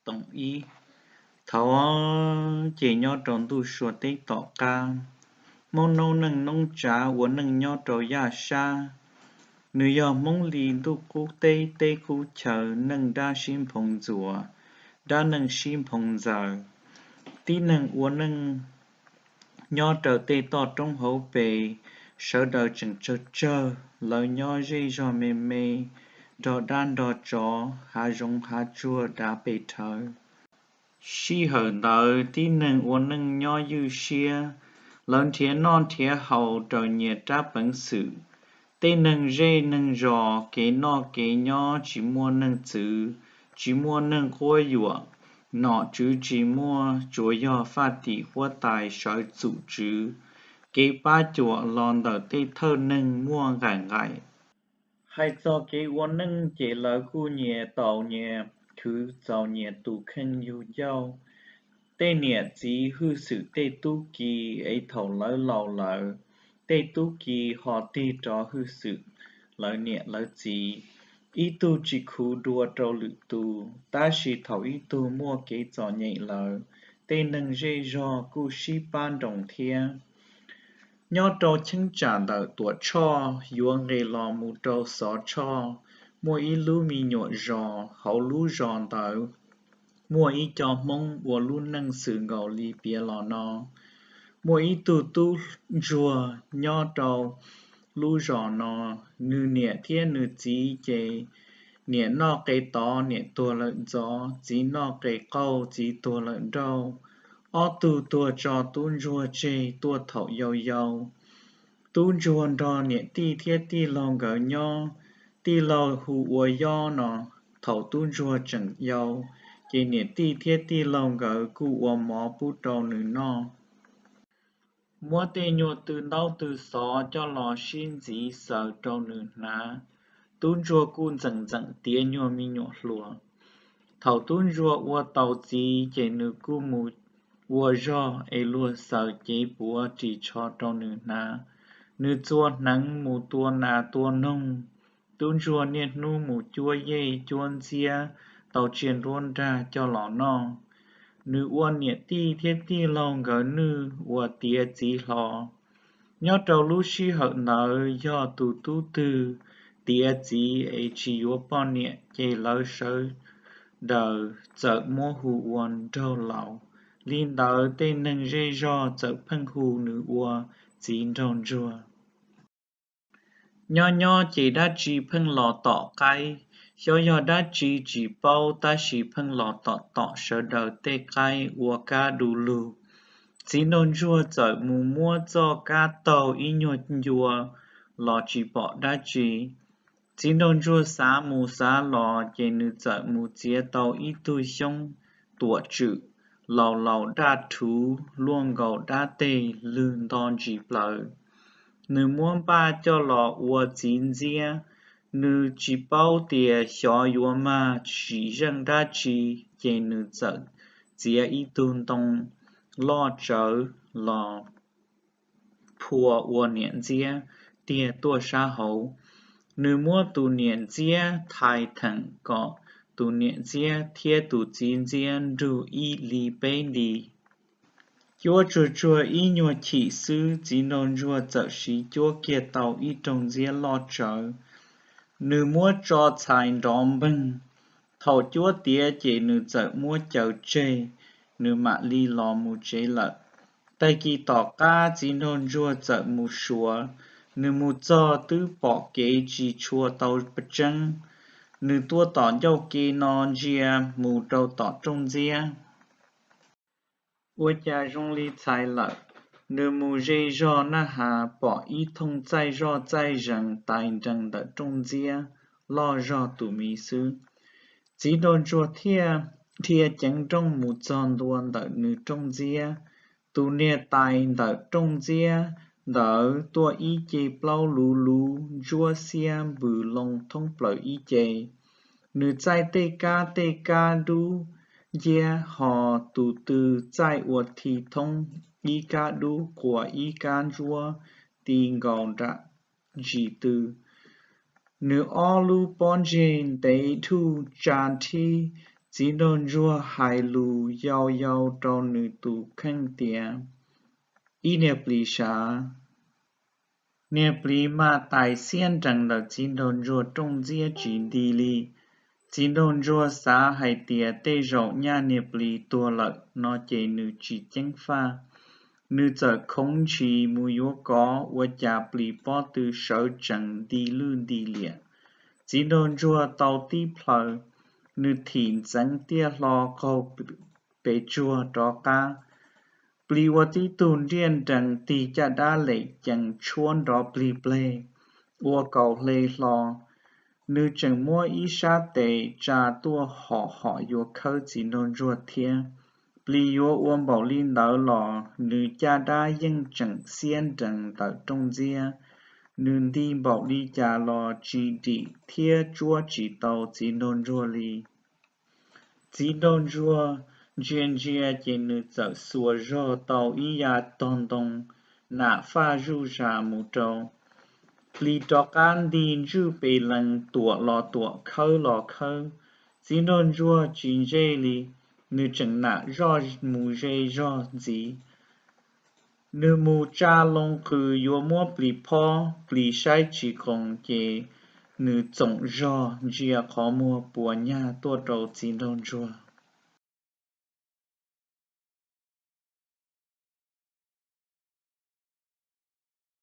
Toom ib. Thaum ces nyob rau ntuj sua teb tom qab, Hmoob noob neej noob tsav ua neej nyob rau yaj sab. Nws yog Hmoob li ntuj qub teb teb qub chaw, neej dab sib nphoo ntxuas, dab neej sib nphoo ntxaws. Tib neeg ua neej nyob rau tej toj roob hauv pes, sawv daws tseem tsawg tsawg, lawv nyob zej zog me me, nrog dab nrog tsov, hav zoov hav tsuag dav pes rhawv. Sij hawm ntawd tib neeg ua neej nyob ywj siab, lawv nrhiav noj nrhiav haus raws nyias rab peev xwm. Tej neeg zej neeg zos kev noj kev nyob tsis muaj neeg txwv, tsis muaj neeg quab yuam, nom tswv tsis muaj, tsuas yog faj tim huab tais sawv txum tswv. Kev pab cuam los ntawm tej thawj neeg muaj nqaim nqaim. Hais txog kev ua neej ces lawv kuj nyias taus nyias khwv txaus nyias tus kheej yug ncauj. Tej niam txiv hwj xwm tej tub ki, es thaum lawv laus lawm, tej tub ki ho tig rov hwj xwm lawv niam lawv txiv. Ib tug tsis khuv dua rau lwm tus, tab sis thaum ib tug muaj kev txom nyem lawm, tej neeg zej zog kuj sib pab nroos thiab. Nyob rau cheeb tsam ntawm Tuam Tshoj yuav nqes los mus rau Xov Tshoj, muaj ib lub me nyuam zos, hauv lub zos ntawd muaj ib co Hmoob ua lub neej xws nkaus li piav los no. Muaj ib tug tub ntsuag nyob rau lub zos no, nws niam thiab nws txiv ces niam noj qe tod niam tuag lawm ntxov, txiv noj qe qauj txiv tuag lawm nrauj. Ob tug tuag tso tub ntsuag tseg tuaj thaum yau yau. Tub ntsuag nrog niam tij thiab tij laug nkawd nyob, tij laug hu ua Yob no. Thaum tub ntsuag tseem yau, ces niam tij thiab tij laug nkawd kuj ua mov pub rau nws noj. Muab tej nyuag tw ntaub tw xov coj los sib ntxiv xaws rau nws hnav. Tub ntsuag kuj ntxeem ntxeem tiav nyuag me nyuam hluas. Thaum tub ntsuag ua tau txiv ces nws kuj mus ua zog es luag xaws cev puav ris tsho rau nws hnav. Nws txua hneev mus tua nas tua noog. Tub ntsuag niaj hnub mus cuab yej cuab ntxiab tau tsiaj nruab nrag coj los noj. Nws ua niam tij thiab tij laug nkawd nwj ua tiav txiv hlo. Nyob rau lub sij hawm ntawd yog tus tub twg tiav txiv es tsis yuav poj niam ces lawv sawv daws txawm muab hu ua nraug laus. Li ntawd tej neeg zej zog txawm pheej hu nws ua txiv nraug ntsuag. Nyob nyob ces dab tsi pheej los tom qaib, xyov yog dab tsi tsis paub tab sis pheej los tom tom sawv daws tej qaib ua kab du lug. Txiv nraug ntsuag txawm mus muab txoj kab taug ib nyuag ncua los tsis pom dab tsi. Txiv nraug ntsuag xav mus xav los ces nws txawm mus txiav tau ib tug xyoob tuam tswm laus laus daj rhuv luaj nkaus dab teg lwg nto ntsis plaws. Nws muab npaj coj los ua txiv ntxiab. Nws tsis paub tias xyov yuav mag sim zeej dab tsi, ces nws txawm txiav ib tug ntoo loj tsawv los phua ua niam ntxiab tiag tuaj sab hauv. Nws muab tus niam ntxiab thais theem kom tus niam ntxiab thiab tus txiv ntxiab nrug ib li peb li. Cuab tsuag tsuag ib nyuag chim xwb txiv nraug ntsuag txawm siv cuab kiag tau ib rooj ntxiab loj tsawv. Nws muab tso txhais nrov npeeg. Thaum cuab tiav ces nws txawm muab caws tseg, nws mam li los mus tsev lawm. Tag kis tom qab txiv nraug ntsuag txawm mus suav. Nws mus txog twb pom kev tsis tshua tau tseeb. Nws tuaj tom ncauj ke no ntsia mus rau tom rooj ntxiab. Ua cas zoo li txhais lawm. Nws mus ze zog naj has pom ib thooj txaij zoj txaij zees tais nrees ntawm rooj ntxiab, loj zog tus mi xwb. Txiv nraug ntsuag thiaj dhia ceev nrooj mus txog ntua ntawm nws rooj ntxiab. Tus niag tais ntawm rooj ntxiab ntawd tuaj ib ce plaub luv luv ntsuab xiab npws loo thoob plaws ib ce. Nws txaij tej kab tej kab dub nciab, ho tus tw txaij ua thi thoob ib kab dub quas ib kab ntsuab ti nkaus nram ntsis tw. Nws ob lub pob ntseg ntev dhuj tsa nrhib Txiv nraug ntsuag hais lus yau yau rau nws tus kheej tias, Ib niag plis sav! Niag plis maj tais xiab nrees ntawm txiv nraug ntsuag rooj ntxiab tsis nti li. Txiv nraug ntsuag xav hais tias tej zaum nyaj niag plis tuag lawm no ces nws tsis ceeb faj. Nws txawm khoov ntshis mus yuav kov ua cas plis pob tw sawv tsees nti lwj nti liam. Txiv nraug ntsuag tau tib plhaw, nws thim ntxeev tiaj hlo qaug pes tsuag rov qab. Plis ua tib tug nriaj nrees tig caj dab lem cees tshuab nrov plig pleg, ua kaus hle hlo. Nws tseem muab ib sab tes tsa tuaj hom hom yuav khawb txiv nraug ntsuag thiab. Plis yuav ua npaum li ntawd los nws caj dab yeej tseem xiab nrees ntawm rooj ntxiab. Nws nti npaum li cas los tsis dim thiab tsuab tsis tau txiv nraug ntsuag li. Txiv nraug ntsuag ntsia ntsia ces nws txawm xuas zog tau ib yav tog ntoo, nam faj zuj zas mus rau. Plis rov qab nti ntswj pes lees tuam los tuam khawb los khawb. Txiv nraug ntsuag tsis ntsej li, nws tseem nam zoj mus ze zog ntxiv. Nws mus tsa loo qws yuav muab plis phob, plis saib tsis qoos ces nws txoom zog ntsia qhov muag puas nyag tuaj rau txiv nraug ntsuag.